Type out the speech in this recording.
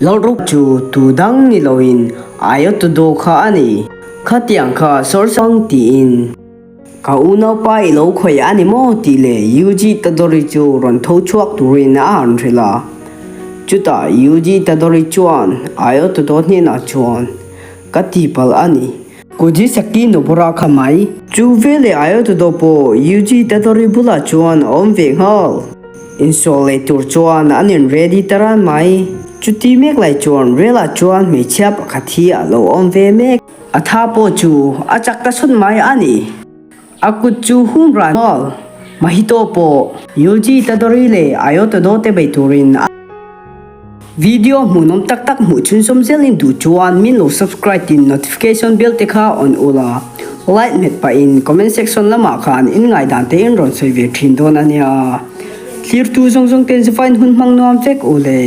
Lalruk chu tu dang ni loin Ayotodo kha a ni. Khatiang kha sawrsang tiin ka unaupa i lo khawih a ni maw tih leh Yuji Tadori chu rawn tho chhuak turin a han hrilh a. Chutah Yuji Tadori chuan Ayotodo hnenah chuan, Ka tihpalh a ni. Kujisaki Nobura kha mai. Chu veleh Ayotodo pawh Yuji Tadori bulah chuan a awm ve nghal. Insual leh tur chuan an in ready ta ran mai. Chuti mek lai chuan rel ah chuan hmeichhia pakhat hi a lo awm ve mek. A tha pawh chu a chak ta sawt mai a ni. A kut chu hum ran nghal. Mahito pawh Yuji Itadori leh Ayotodo te bei turin a. Video hmuhnawm tak tak hmuh chhunzawm zelin duh chuan min lo subscribe in notification bell te kha on ula, like hmet pahin comment section lamah khan in ngaihdan te in rawn sawi ve thin dawn a nia. Thlirtu zawng zawng ten zavain hun hmang nuam vek ule.